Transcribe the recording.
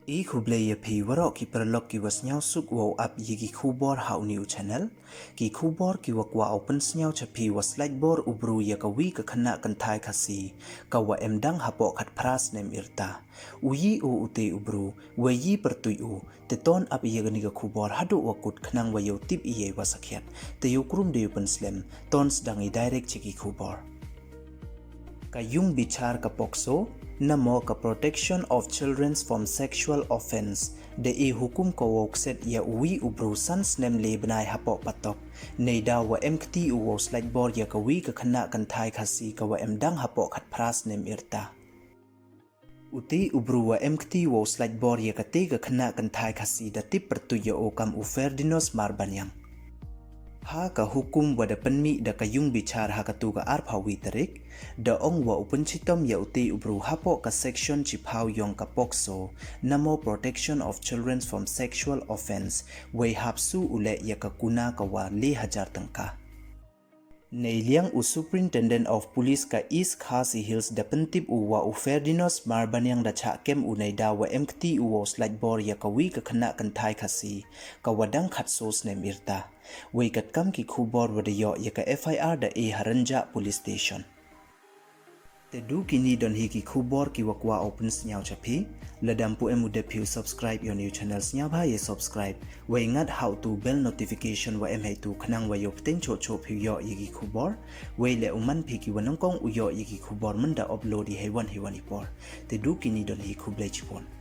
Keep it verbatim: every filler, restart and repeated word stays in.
I khublei ya phi waroh ki paralok ki wa sniawsuk wow ap ya ki khubor ha u ni u channel. Ki khubor ki wa kwah u pynsniaw cha phi wa slaitbor u bru ya ka wi ka khynnah kynthai Khasi, ka wa em dang hapoh khatphra snem yrta. U yi u u te u bru, wa yi pyrtuit u, te ton ap ya kani ka khubor haduh wa kut khnang wa yow tip i ya i wa sakhiat. Te yow krum de yow pynslem, ton sdang i direct cha ki khubor. Ka yung bichar ka POCSO, namo ka Protection of Children from Sexual Offence, da e hukum ka wow kset ya u wi u bru san snem le bnai hapoh patok. Neida wa em kti u wow slaitbor ya ka wi ka khynnah kynthai Khasi ka wa em dang hapoh khatphra snem yrta. U te u bru wa em kti wow slaitbor ya ka te ka khynnah kynthai Khasi da tip pyrtuit ya u kam u Ferdinand Marbaniang. Ha ka hukum wa da pynmih da ka yung bichar ha katu ka arphaw wi tarik, da ong wa u pynchitom ya u te u bru hapoh ka section chiphaw yong ka POCSO, namo Protection of Children from Sexual Offence, wei hap su u leh ya ka kuna ka wa le hajar tyngka. Neiliang u Superintendent of Police ka East Khasi Hills da pyntip u wa u Ferdinand Marbaniang da chah kem u neida wa em kti u wow slaitbor ya ka wi ka khynnah kynthai Khasi, ka wa dang khatsaw snem yrta. Wei katkam ki khubor wa da yoh ya ka FIR da e ha Rynjah Police Station. Te du kini don hi ki khubor ki wa kwah u pynsniaw cha phi. Lada ym pu em u dep phi u subscribe ya u ni u channel, sniawbha ya subscribe. Wei ngat ha u tu bell notification wa em heitu khnang wa yow pteng choh choh phi u yoh ya ki khubor. Wei le u man phi ki wa nyngkong u yoh ya ki khubor mynda upload i heiwan heiwan i por. Te du kini don hi, khublei chibun.